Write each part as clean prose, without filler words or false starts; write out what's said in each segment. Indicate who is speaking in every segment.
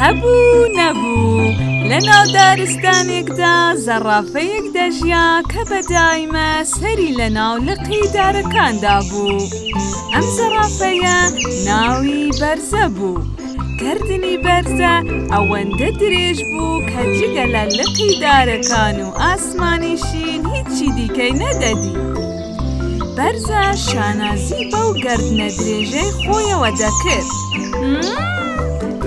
Speaker 1: هەبوو نەبوو لە ناو دارستانێکدا زەڕافەیەک دەژیا کە بە دایمە سەری لە ناو لقی دارەکاندا بوو. ئەم زەڕافەیە ناوی بەرزە بوو. گەردنی بەرزە ئەوەندە درێژ بوو کە جگە لە لقی دارەکان و ئاسمانی شین هیچی دیکەی نەدەدی. بەرزە شانازی بەو گەردنە درێژەی خۆیەوە دەکرد.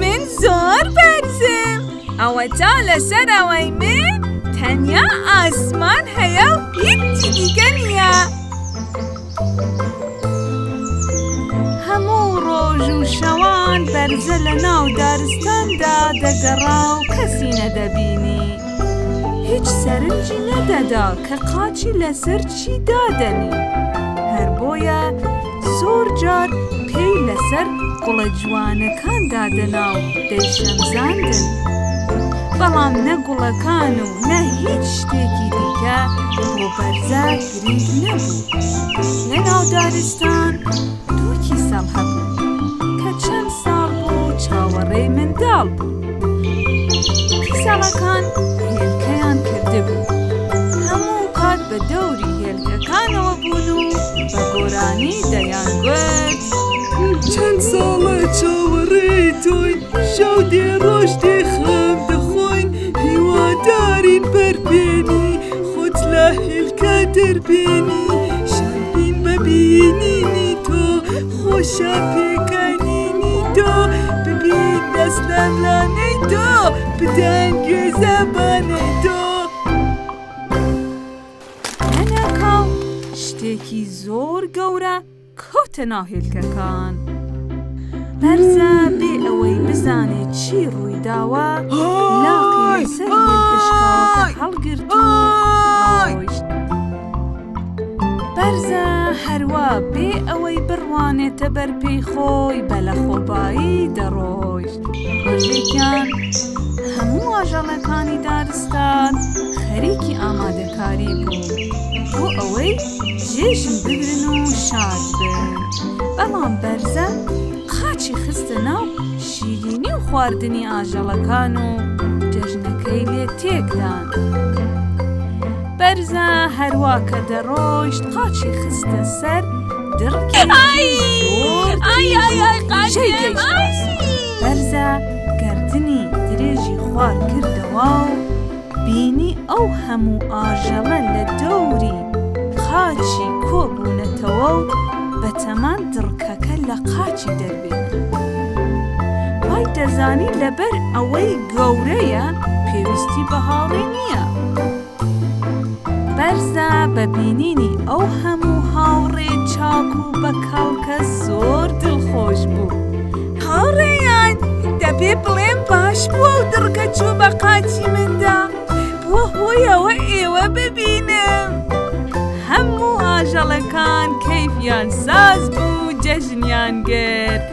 Speaker 1: من زۆر بەرزم ئەوەتا لەسەر ئەوەی من تەنیا ئاسمان هەیە و هیچی دیکە نییە. هەموو ڕۆژ و شەوان بەرزە لە ناو دارستاندا دەگەڕا و کەسی نەدەبینی. هیچ سەرنجی نەدەدا کە قاچی لەسەر چی دادەنێ. هەر بۆیە زۆر جار پێی لەسەر گوڵە جوانەکان دادەنا و دەیشەمزاندن. بەڵام نە گوڵەکان و نە هیچ شتێکی دیکە بۆ بەرزە گرنگ نەبوو. لە ناو دارستان دوو کیسەڵ هەبوو کە چەند ساڵ بوو چاوەڕێی منداڵ بوون. کیسەڵەکان هێلکەیان کردبوو. هەموو کات بە دەوری هێلکەکانەوە بوون و بە گۆرانی دەیانگوت.
Speaker 2: چەند ساڵە چاوەڕێی تۆین، شەو دێ ڕۆژ دێ خەم دەخۆین، هیوادارین بەرپێنی خۆت لە هێلکە دەربێنی، شاد بین بە بینینی تۆ، خۆشە پێکەنینی تۆ، ببین دەست لەملانەی تۆ، بدەن گوێ زەبانەی تۆ.
Speaker 1: لەناکاو شتێکی زۆر گەورە کەوتە ناو هێلکەکان. بەرزە بێ ئەوەی بزانێت چی ڕوویداوە لاقی لەسەر هێلکە شکاوەکە هەڵگرت و ڕۆیشت. بەرزە هەروا بێ ئەوەی بڕوانێتە بەر پێی خۆی بە لەخۆبایی دەڕۆیشت. ڕۆژێکیان هەموو ئاژەڵەکانی دارستان خەریکی ئامادەکاری بوون بۆ ئەوەی جێژن بگرن و شاد بن، بەڵام بەرزە قاچی خستە ناو شیرینی و خواردنی ئاژەڵەکان و جەژنەکەی لێ تێکدان. بەرزە هەروا کە دەڕۆیشت قاچی خستە سەر دڕکێکی زۆر تیژ و شەی گەیشتە ئاسمان. بەرزە گەردنی درێژی خوار کردەوە و بینی ئەو هەموو ئاژەڵە لە دەوری قاچی کۆ بوونەتەوە و بەتەمان دڕکەکە لە قاچی دەربێنن. وای دەزانی لەبەر ئەوەی گەورەیە پێویستی بە هاوڕێ نییە. بەرزە بە بینینی ئەو هەموو هاوڕێ چاک و بەکەڵکە زۆر دڵخۆش بوو.
Speaker 2: هاوڕێیان دەبێ بڵێم باش بووە و دڕکە چوو بە قاچی مندا بووە هۆیەوە ئێوە ببینم.
Speaker 1: هەموو ئاژەڵەکان کەیفیان ساز بوو جەژنیان گرت.